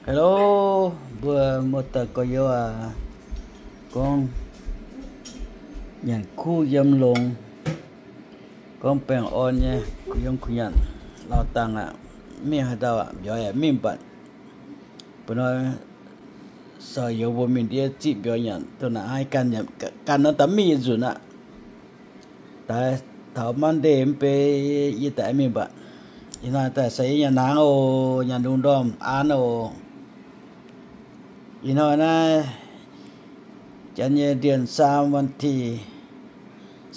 Hello, mbuo muoz-doic gorx-youz aac, gorngv nyanc kuv yiem longx, gorngv baengh orn nyei, kuh yiem kuh nyanc, lauh dangh aqv, mingh haaix dauh aqv, mbiauz yaac mingh mbatc. Mbuo nor, sou youz mbuo mingh ndiev ziqv mbiauz nyanc, duqv naaic haih ganh nyanc, ganh nor daaih mingh yietc nzunc aqv. Daaih taux Monday mv bei yie daaih mingh mbatc. Ih hnoi daaih se yie nyanc hnaangx oc, nyanc ndung ndorm aan oc. Ih hnoi naaiv janx nyei เดือนสาม วันที่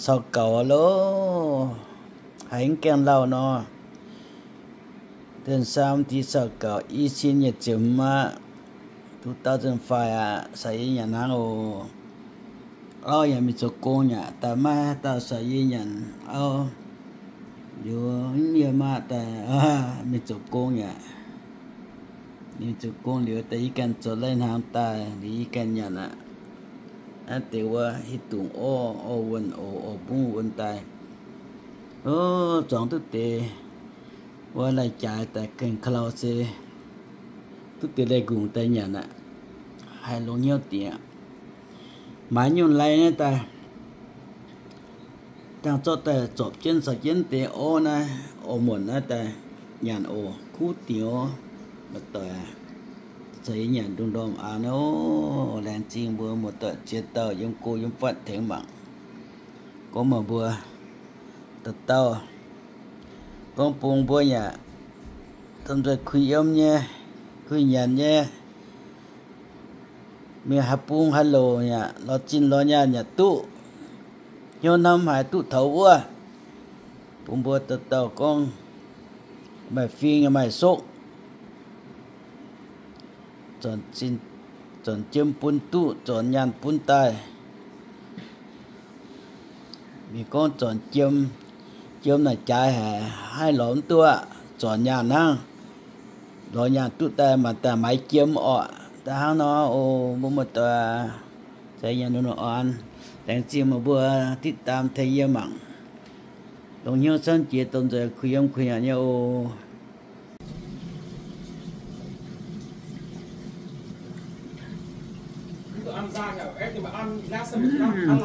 ซาวเก้า loh, haiz mv gaengh lauh nor. เดือนสาม วันที่ ซาวเก้า i cin nyic ziepc hmz aqv, two thousand five aqv, sai yie nyanc hnangv oc. Auv yaac mingh zoux gong aqv, daaih maiv dauh sai yie nyanc auv. Liuz yie maa daaih mingh zoux gong aqv. Mingh zoux gong liuz daaih yie ganh zoux lai-hnaangx daaih liuz yie ganh nyanc aqv. Naaiv deix wuov hiuv dungz orv, orv wuonh oc, orv mbungv wuonh daaih. O, zuangx duqv deix wuov lai-jaaix daaih gengh ka'lau se duqv deix lai-nqungc daaih nyanc aqv. Haih longx hnyouv dingc aqv. Maaiz nyungc lai naaiv daaih, dangh zorqv daaih zorpc jienv caux jienv deix orv naaiv, orv muonc naaiv daaih nyanc oc, kuv dingc oc. Muoz-doic aac, caux yie nyanc ndung ndorm aan oc. Laengz zingh mbuo muoz-doic ziex dauh yiem go yiem fatv tengx mangc. Gorngv meih mbuo dauh dauh, gorngv bung mbuo yaac domh nzoih kuh yiem nyei, kuh nyanc nyei. Mingh haaix bung haaix louc yaac lorz zinh lorz nyaanh yaac duqv. Hnyouv hnamv haaix duqv taux wuov. Bun mbuo dauh dauh gorngv maaih fing maaih sokv, zornc jiem bun duqv, zornc nyaanh bun daaih. Mingh gorngv zornc jiem, jiem naaic jaaix haic, haih lorz mv duqv, zornc nyaanh hnangv. Lorz nyaanh duqv daaih maaiz daaih maaiz jiem orqc. Daaih hnangv nor oc, mbuo muoz-doic, za'gengh nor orn. Laengz zingh meih mbuo ติดตาม tengx yie mangc. Longx hnyouv camv jiex domh nzoih kuh yiem kuh nyanc nyei oc.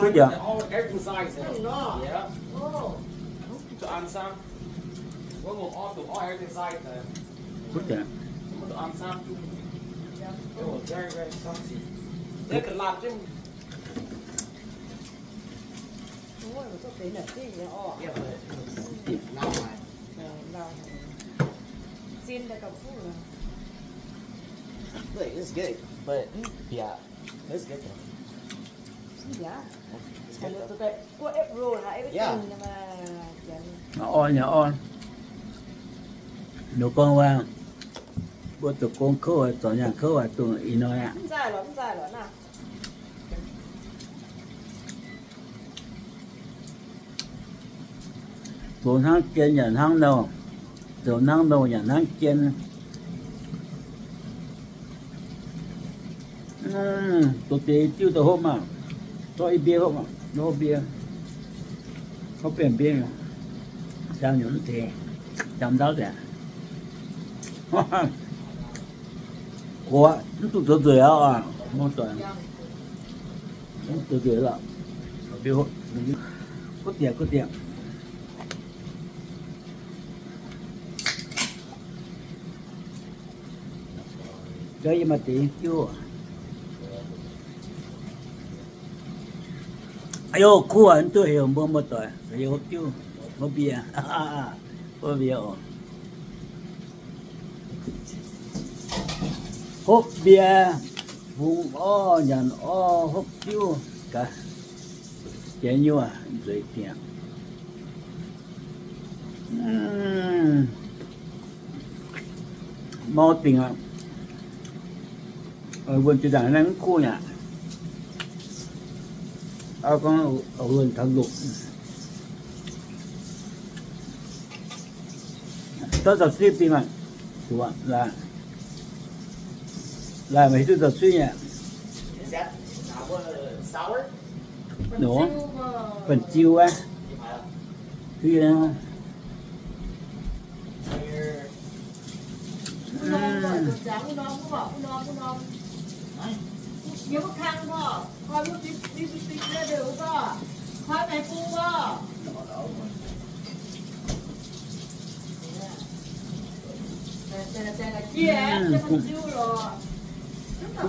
Good job. Good job. Look, it's good, but yeah, it's good though. It's good though. Orn yaac orn. Ninh gorngv waac, mbuo zoux gong kouv, zorc nyaanh kouv waac dongh ih hnoi aqv. Zoux hnangv jien nyanc hnangv nouh, zoux hnangv nouh nyanc hnangv jien. Doqc deix diuv daaih hopv maah, zorqv i mbie hopv maah, hopv mbie, hopv bienh mbie, jangx nyungc mv zeiz, jangx ndaauv daaih. Gox, mv duqv zoux nzueic aqv oc. Mv zoux nzueic lorqc. Kuv dieqc, kuv dieqc. Jauv yie maaih deix diuv. Aa, kuv aqv, mv duqv heuc mbuo muoz-doic, heuc hopv diuv, hopv mbie, hopv mbie oc. Hopv mbie, fungx orv, nyanc orv, hopv diuv, gaax jiex nyuoz nzueic dingc. Mau dingc aqv. Wuonh zinh ndaangc naaiv mv kuv aqv. Gorngv wuonh taux longc. Tov zaux suiv dingh aqv. Laaih, laaih maaih hiuv duqv zaux suiv nyei aqv. Nor, banh ziu aqv. Hiuv I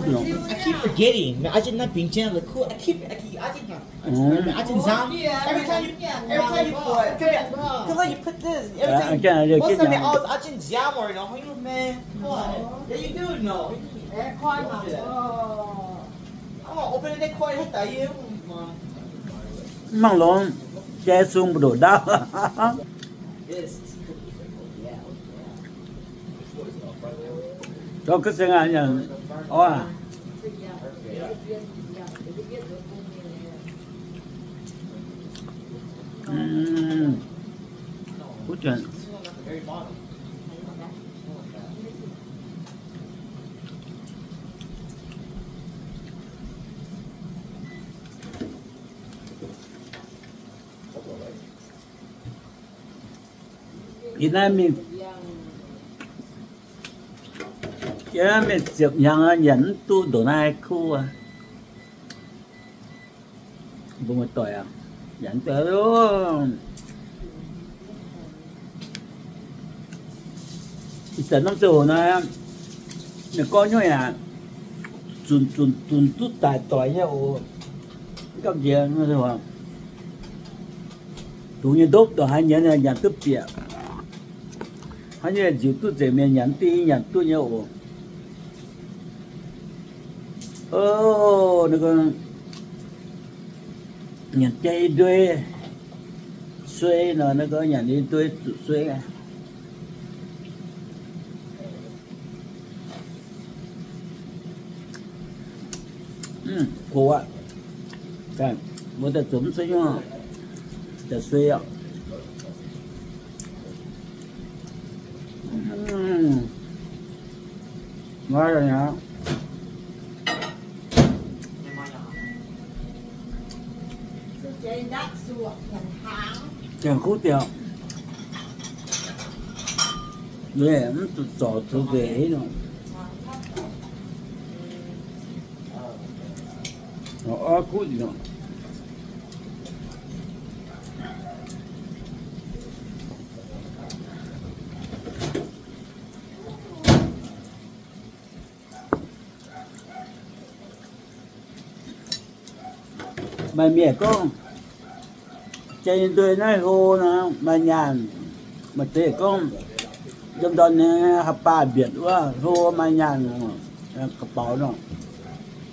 keep forgetting. I just not being gentle. Cool. I keep, I keep, I just not. I just not. Every time you, every time you put, come here. Every time you put this, every time you, most of the time, I just jam or you know, you man. What? Yeah, you do know. Don't do that. Mv mangc longx, jai sung mbu'ndongx ndaauv. Gauh ga'seng aqv, nyanc orv aqv. Kuv juonc. Yie naaiv mingh, yie naaiv mingh ziepc hnyangx nyanc mv duqv ndongc naaiv kuv aqv. Mbuo muoz-doic aac, nyanc mv duqv. Ih zanc norm ziangh hoc naaiv, ninh gorngv nyungc yaac zunc zunc zunc duqv daic doic nyei oc. Mv gamh nziex, dungx nyei ndopv ndongc haaix nyanc, nyanc duqv bieqc. Haaix nyungc nziux duqv nzengc mienh nyanc div nyanc duqv nyei oc. O, ninh gorngv nyanc jai ndui suei nor, ninh gorngv nyanc ndui zuqc suei. Mv, gox aqv. Mbuo daaih zuqc mv suei nyungc, daaih suei aqv. Mv, gaengh kuv diuc, mv zuqc zorc zuqc nzengc nor. Orv kuv diuc. Maaih mienh gorngv, jai ndui naaiv hlo nor maaih nyaanh. Maaih deix gorngv, yiem ndorn nyei haaix baah mbietc wuov hlo maaih nyaanh, ga'baux nor.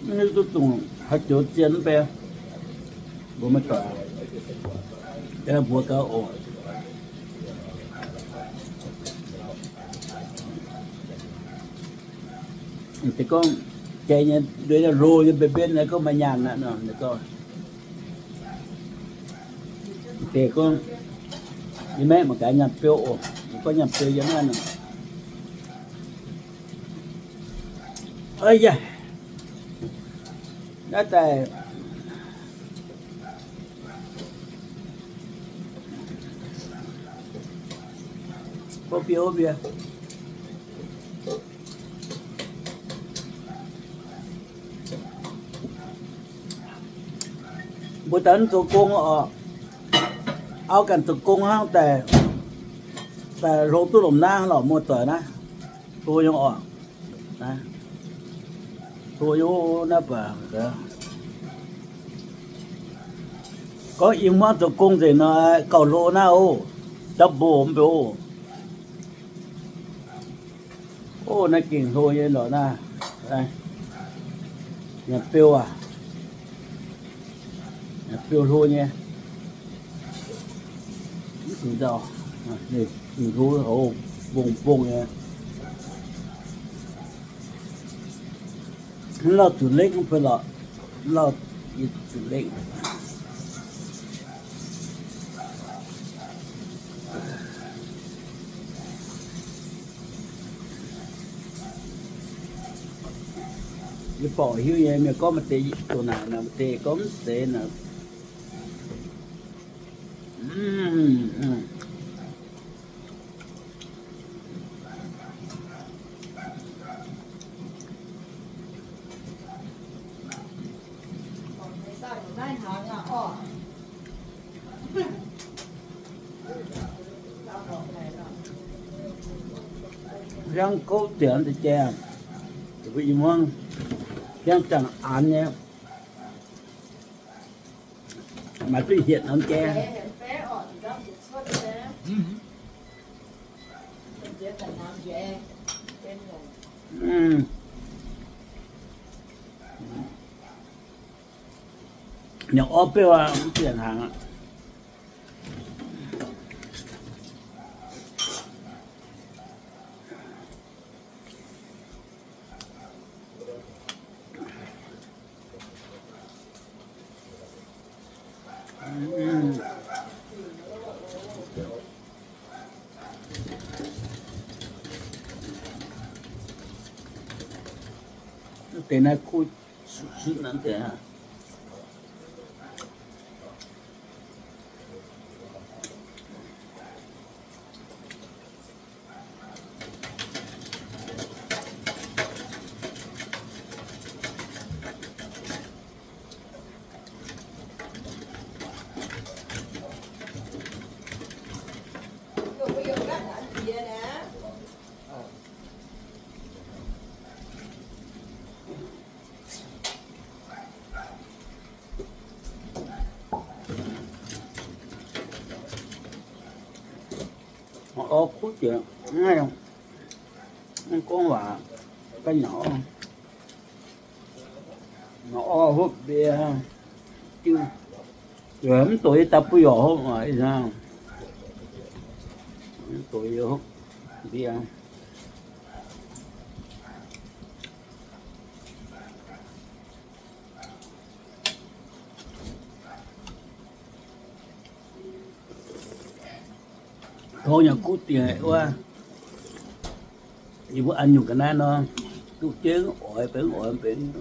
Mv hiuv duqv dungx haaix joux zien mv bei. Mbuo maiv doic, mbuox gaax oc. Deix gorngv jai nyei ndui hlo nyei mbenc mbenc gorngv maaih nyaanh aqv nor. Deix gorngv, yie maiv mangc gaax nyaanh beu oc. Gorngv nyaanh beu yiem naaiv nor. Ov yaac, naaiv daaih hopv bie, hopv bie. Mbuo daaih mv zoux gong oc. Auv ganh zoux gong hnangv daaih, daaih hlo duqv lomc naaiv lorqc, muoz-doic naaiv. Hlo nyei oc. Hlo nyei naaiv baac, gorngv i hmuangv zoux gong nzengc nor, gauh hlo naaiv oc. Double mv beu oc. Ov, naaiv gengh hlo nyei lorqc naaiv. Nyanc beu aac. Nyanc beu hlo nyei. Mv zuqc nzauh. Ninh hlo hov mbong mbong nyei. Lauh zuqc lekv mv beu lorqc. Lauh zuqc lekv. Yie borqc hiuv nyei, mienh gorngv maaih deix doqc naaic nor, maaih deix gorngv mv zeiz nor. Hiangv gouv ziangx deix jai, mbuo i hmuangv hiangv ziangx aanx nyei, maaih duqv hietc norm jai. Nyanc orv beuv aqv, mv bieqc hnaangx aqv. Deix naaiv kuv sutv sutv naaiv deix. Orv kuv jiex, mv gorngv waac, ga'nyanc orv, orv hopv mbie, mv doqc yie daaih buov yorc hopv aqv, mv doqc yie hopv mbie. Tov nyanc kuv dingc wuov, yie mbuo an nyungc ga'naaiv nor, duqv jienv oix benx oix benx.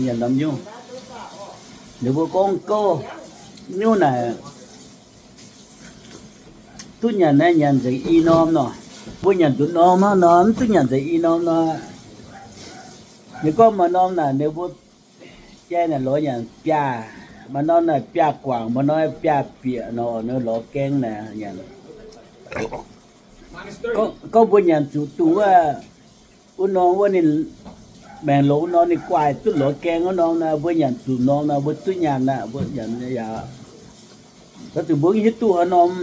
Nyanc norm nyungc, ninh mbuo gorngv gouv nyungc naaic, duqv nyanc naaiv nyanc nzengc i norm nor. Mbuo nyanc nduqc norm hnangv nor, mv duqv nyanc nzengc i norm nor. Ninh gorngv maaih norm naaic ninh mbuo jai naaic lorz nyanc biaav, maaih norm naaic biaav guangc, maaih norm biaav bieqc nor, ninh lorz gaeng naaic nyanc. Gorngv mbuo nyanc zuqc dungh wuov, wuov norm wuov ninh maengc longx nor, ninh guaaih duqv lorz gaeng wuov norm nor, mbuo nyanc zuqc norm nor, mbuo duqv nyaanh aqv, mbuo nyanc yaac. Da'zuqc mbuo mv hiuv duqv haaix norm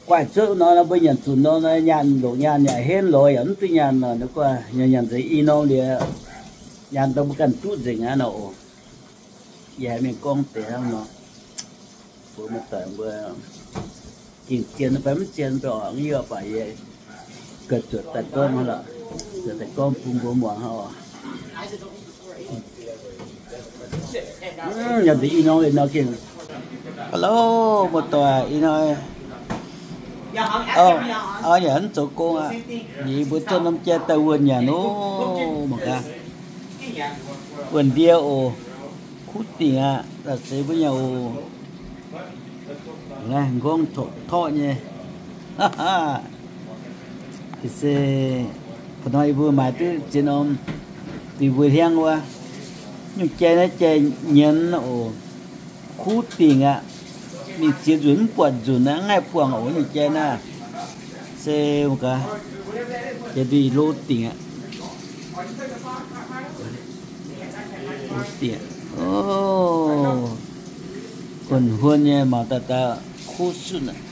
guaaih cuotv wuov norm nor, mbuo nyanc zuqc norm nor, nyaanh longc nyaanh yaac henv lorz yaac mv duqv nyaanh nor, nyanc nyanc nzengc i norm liuz, nyaanh daaih mbuo ganh duqv nzengc aqv nor oc. Yie haiz mienh gorngv deix hnangv nor, mbuo muoz-doic mbuo gengh zien fai mv zien fai oc, yie baac yie gauh zuotc daaih gorngv hnangv lorqc, zuotc daaih gorngv bun mbuo muangx hnangv oc. Hello, muoz-doic, ih hnoi, o, yaac mv zoux gong aqv. Yie mbuo zorqv norm jai daaih wuonh nyanc oc, mangc gaax. Wuonh ndie oc, kuv dingc aqv, daaih seix mbuo nyanc oc. Naaiv nqorngv torqv torqv nyei. Se hnoi yie mbuo maaiz duqv ziex norm dingc mbuo hliangv wuov. Nyungc jai naaiv jai nyienz oc. Kuv dingc aqv. Mingh ziex nzunc mv buatc nzunc aqv, mv haih buangh oc. Nyungc jai naaiv se gaax, jai ndui lo dingc aqv. Kuv dingc, o, guon huon nyei mangc daaih daaih kuv sunv aqv.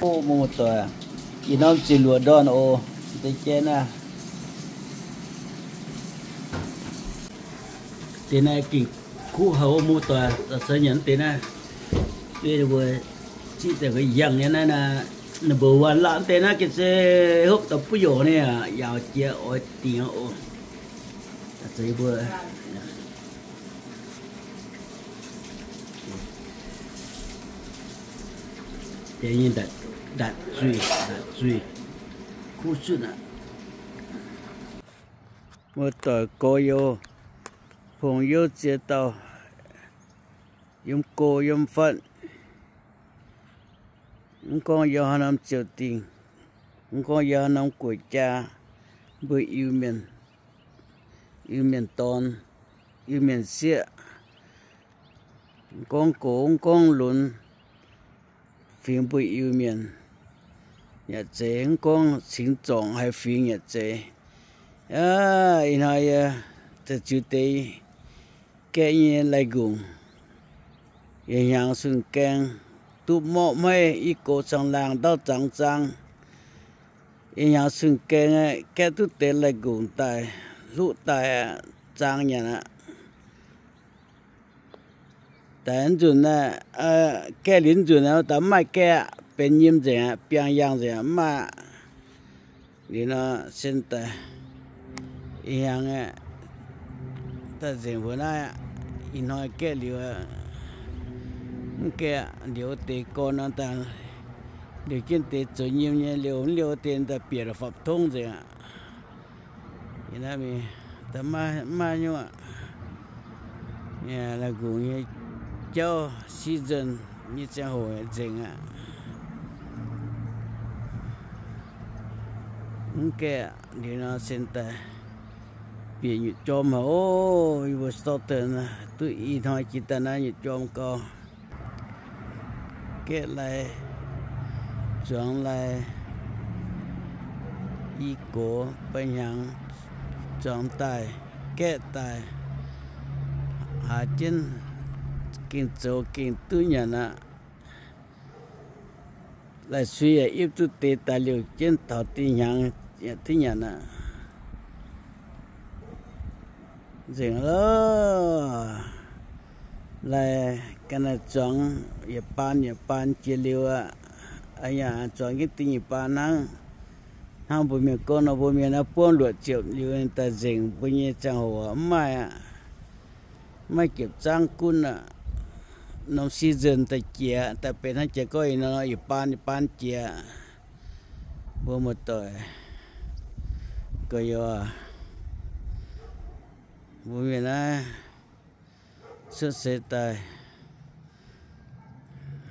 O, muoz-doic, ih norm ziepc luoqc ndorn oc, deix jai naaiv. Deix naaiv gengh kuv haic, muoz-doic, daaih se nyanc deix naaiv. Yie mbuo ziqv daaih yangh nyei naaiv, number one laav deix naaiv gengh se hopv daaih buov yorc nyei aqv, yaauc jiex oix dingc oc. Daaih se mbuo deix nyei ndatc zuih, ndatc zuih, kuv zunv aqv. Muoz-doic gorx-youz, pongx youv ziex dauh, yiem go yiem fatv, mv gorngv yiem haaix norm ziouc dingh, mv gorngv yiem haaix norm guoqv-jaa, mbuo Iu-Mienh, Iu-Mienh dorn, Iu-Mienh sieqv, Mv gorngv gox, mv gorngv lunx, fingx mbuo Iu-Mienh yaac zeiz, mv gorngv cingx zorngc haaix fingx yaac zeiz. Aav, ih hnoi yie ziux deix gaeqv nyei lai-nqungc, yietc hnyangx sun gaeng, duqv morqv maiv i gox caangh laangh ndauv zangx zaang. Yietc hnyangx sun gaeng gaeqv duqv deix lai-nqungc daaih, hluqv daaih zaang nyanc aqv. Daaih nzunc, gaeqv liuz nzunc daaih mv maaih gaeqv aqv, benx nyim nzengc aqv, biangh yangh nzengc aqv, mv maaih aqv. Liuz nor sen daaih ih hnyangx aqv, daaih nzengc mbuo naaiv aqv. Ih hnoi gaeqv liuz, mv gaeqv aqv, liuz deix gorn nor daaih, liuz jienv deix zoux nyim nyei, liuz mv liuz deix daaih bieqc fapv tongv nzengc aqv. Mv maaih nyungc aqv. Lai-nqungc nyei jauv season nyei ziangh hoc nzengc aqv. Mv gaeqv aqv, liuz nor sen daaih bieqc nyutc jorm haic oc. Yie mbuo Stockton duqv i hnoi jiex daaih naaiv nyutc jorm gau. Gaeqv lai, zuangx lai, i gox ba'hnyangx zuangx daaih, gaeqv daaih, haaix jienv gengh zoux gengh duqv nyanc aqv. Lai-sui yaac ipv duqv deix daaih liouh jienv taux dinh hnyangx yaac duqv nyanc aqv. Nzengc loh. Lai ga'naaiv zuangx yietc baan yietc baan jiex liuz aqv. Aa yaac zuangx jienv da'nyeic baan hnangv. Hnangv mbuo mienh gorngv nor, mbuo mienh naaiv buangv luoqc ziepc liuz daaih nzengc mbuo nyei ziangh hoc mv maaih aqv. Maiv jiepc zaangv gunv aqv. Norm season daaih jiex, daaih benx hnangv jiex gorngv ih nor yietc baan yietc baan jiex. Mbuo muoz-doic gorx-youz, mbuo mienh naaiv cuotv seix daaih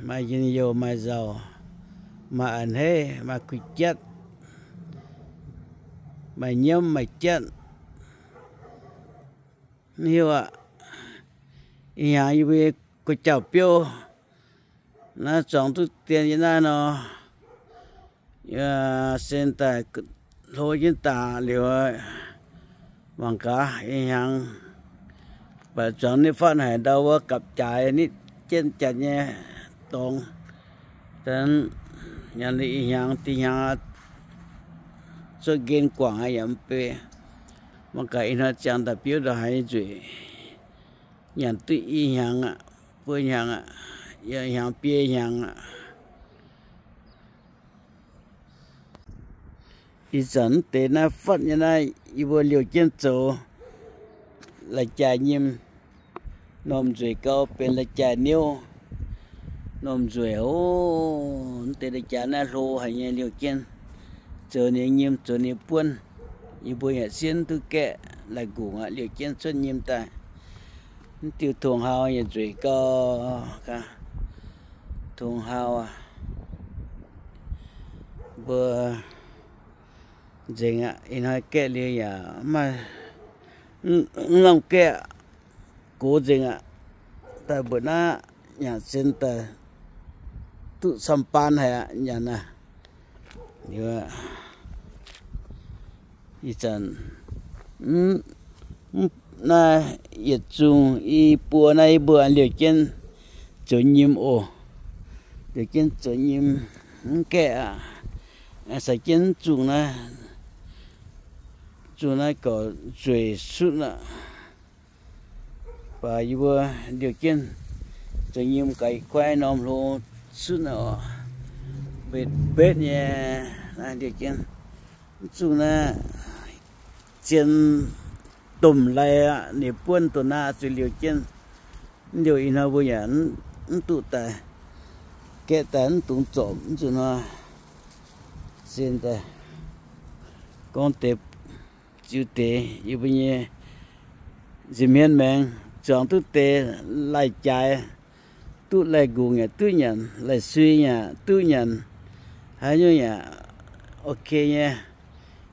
maaih njien-youh maaih nzauh, maaih a'hneiv maaih kuh jatv, maaih nyiemv maaih jatv. Mv hiuv aqv. Ih hnyangx yie mbuo nyei gu'jauv-biouv naaiv zuangx duqv dien nyei naaiv nor, sen daaih hlo jienv daaih liuz, mangc gaax ih hnyangx baac zuangx nitv fatv haic ndau wuov gapv jaaix nitv jienv janx nyei dorngx. Nyanc liuz ih hnyangx dinh hnyangx zuov nqen guangc aqv yaac mv bei. Mangc gaax ih hnoi ziangx daaih biouv ndongc haaix nyei nzueic. Nyanc duqv i hnyangx aqv, buo hnyangx aqv, yaac hnyangx biei hnyangx aqv. Ih zanc mv deix naaiv fatv nyei naaiv, yie mbuo liouh jienv zoux lai-jaaix nyim. Normh nzueic gau benx lai-jaaix niouv. Normh nzueic oc. Mv deix lai-jaaix naaiv hlo haic nyei, liouh jienv zoux ninh nyim, zoux ninh buonv. Yie mbuo yaac sienv duqv gaeqv lai-nqungc aqv, liouh jienv cuotv nyim daaih. Mv diuh tongx hau yaac nzueic gau. Tongx hau aqv, mbuo nzengc aqv. Ih hnoi gaeqv liuz yaac maiv lamh gaeqv, gox nzengc aqv. Daaih mbuoqc naaiv nyanc sin daaih duqv camv baan haic aqv nyanc aqv. Ih zanc naaiv yietc zungh i buo naaiv yie mbuo liouh jienv zoux nyim oc. Liouh jienv zoux nyim mv gaeqv aqv. Sai jienv zungh naaiv, zungh naaiv gorc nzueic sutv aqv. Baac yie mbuo liouh jienv zoux nyim gaax, ih kuaaiv norm hlo sutv aqv, mbetv mbetv nyei. Naaiv liouh jienv mv zungh naaiv zien domh lai aqv, ninh buonv dongh naaiv zuqc liouh jienv. Mv liouh ih hnoi mbuo yaac mv duqv daaih, gaeqv daaih mv dungx zorpc. Mv zuqc hnoi sin daaih gorngv deix ziux deix yie mbuo nyei nza'hmien maengx zuangx duqv deix lai-jaaix, duqv lai-nqungc yaac duqv nyanc, lai-sui yaac duqv nyanc, haaix nyungc yaac ok nyei.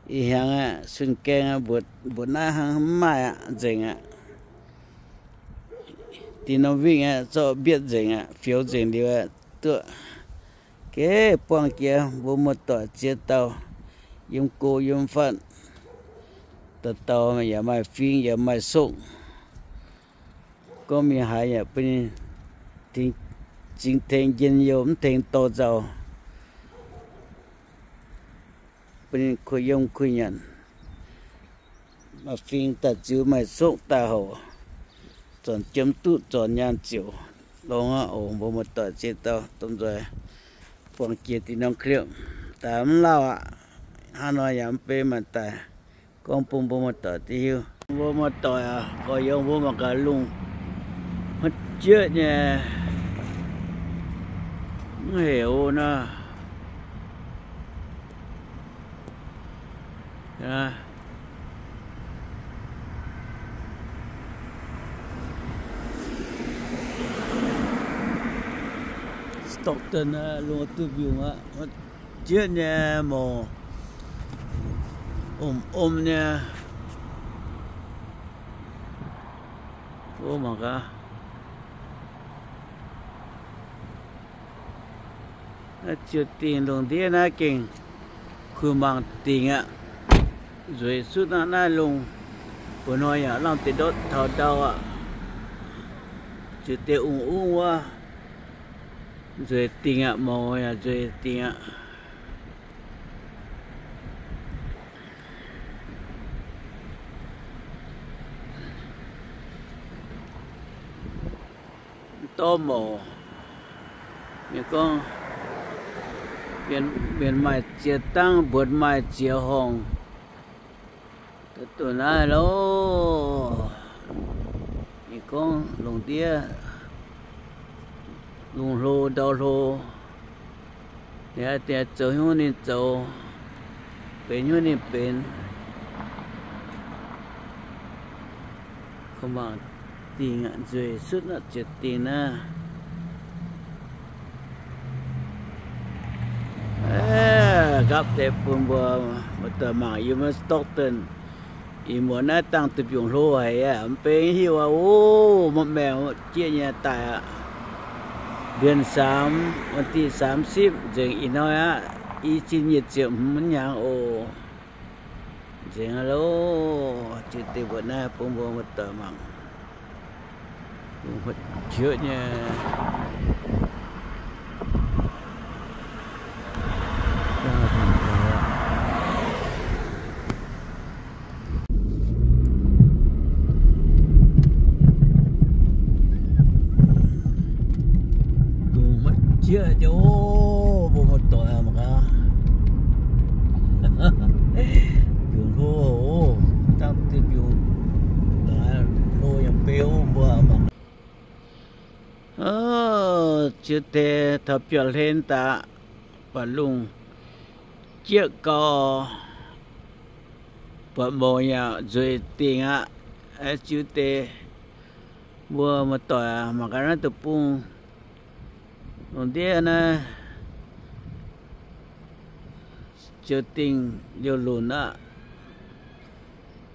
Ih hnyangx aqv, sun gaeng aqv, mbuoqc naaiv hnangv mv maaih aqv, nzengc aqv. dinh norm wingh aqv, zorqv mbietv nzengc aqv, fioux nzengc liuz aqv, duqv geh buangh jiex mbuo muoz-doic ziex dauh, yiem go yiem fatv, dauh dauh yaac maaih fing yaac maaih sokv. Gorngv mingh haaix yaac bun ninh zingx tengx njien-youh, mv tengx dorh nzauh, bun ninh kuh yiem kuh nyanc. Maaih fing daaih ziux, maaih sokv daaih houc, zornc jiem duqv, zornc nyaanh ziouc longx aqv oc. Mbuo muoz-doic ziex dauh domh nzoih buangh jiex dinh norm kliepv, daaih mv lauh aqv. Hnangv nor yaac mv bei maanc daic, gorngv bun mbuo muoz-doic duqv hiuv. Mbuo muoz-doic aac, gorx-youz mbuo mangc gaax lungh hmz jieqv nyei, mv heuc nor. Stockton aqv, lungh duqv mbiungc aqv. Jieqv nyei, mouc om om nyei. Mbuo mangc gaax, naaiv ziouc dingh lungh ndiev naaiv gengh kuh mangc dingc aqv. Nzueic sutv aqv naaiv lungh. Mba'hnoi yaac lamh deix ndortv taux ndau aqv. Ziouc deix ungh ungv wuov, nzueic dingc aqv. Mouc yaac nzueic dingc aqv. Mv dorv mouc, ninh gorngv, mienh maaih ziex dangv, mbuonx maaih ziex horngh. Duqv duqv naaiv loh. Ninh gorngv lungh ndiev, lungh hlo ndau hlo, ninh zoux hnyouv ninh zoux, benx hnyouv ninh benx. Kuh mangc dingc aqv, nzueic sutv aqv, ziouc dingh naaiv. Nqaapv deix bun mbuo muoz-doic mangc yiem Stockton. Ih muonz naaiv dangh duih mbiungc hlo haic aqv, mv bei hiuv aqv. Ov, maiv maengx jieqv nyei daaih aqv. Mbienc saamx, วันที่สามสิบ nzengc ih hnoi aqv. I cin nyic ziepc hmz hnyangx oc. Nzengc aqv loh. Ziouc deix mbuoqc naaiv bun mbuo muoz-doic mangc. Jieqv nyei. Lungh hmz jieqv nyei oc, mbuo muoz-doic mangc gaax. Lungh hlo oc, dangh duih mbiungc hlo yaac beu mbuo mangc. Ziouc deix taux biauv-hlen daaih, baac lungh jieqv gau, buatc mouc yaac nzueic dingc aqv. Ziouc deix mbuo muoz-doic mangc gaax naaiv deic-bung, lungh ndiev naaiv ziouc dingh liouh lunc aqv.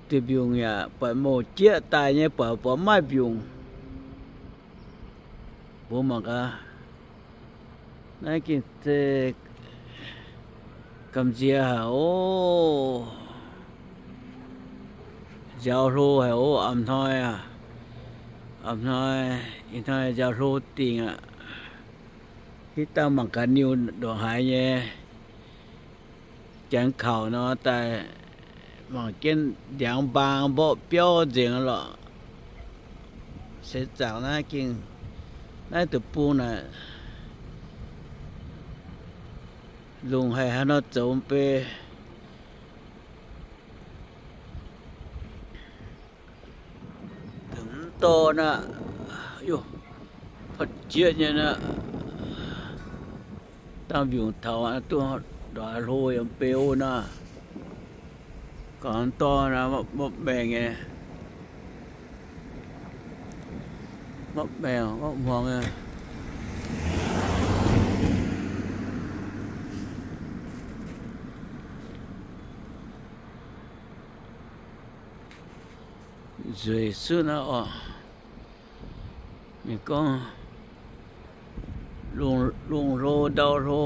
Duih mbiungc yaac buatc mouc jieqv daaih nyei, buatc buatc maaih mbiungc. Mbuo mangc gaax, naaiv gengh se gamh nziex haic oc. Nziaaux hlo haic oc. A'hnoi aac, a'hnoi, ih hnoi nziaaux hlo dingc aqv. Hitv dangh mangc gaax niuh ndongc haaix nyei jangx kaux nor daaih, mangc jienv ndiangx mbaang mborqv biauv nzengc lorqc. Seix zaangc naaiv gengh, naaiv deic-bung naaic, lungh haih haaix nor zoux mv bei. Mv dorh naaiv, patv jieqv nyei naaiv, dangh mbiungc taux duqv ndongc haaix hlo yaac mv bei naaiv. Gauh mv dorh naaiv, maiv maengh nyei, maiv maengh maiv hmuangx nyei. Nzueic sutv naaiv oc. Ninh gorngv, lungh hlo ndau hlo,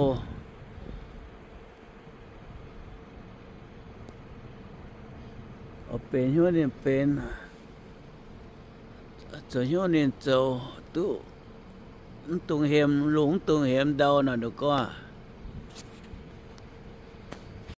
oix benx hnyouv ninh benx, zoux hnyouv ninh zoux, duqv mv dungx hemx, lungh mv dungx hemx ndau nor, ninh gorngv.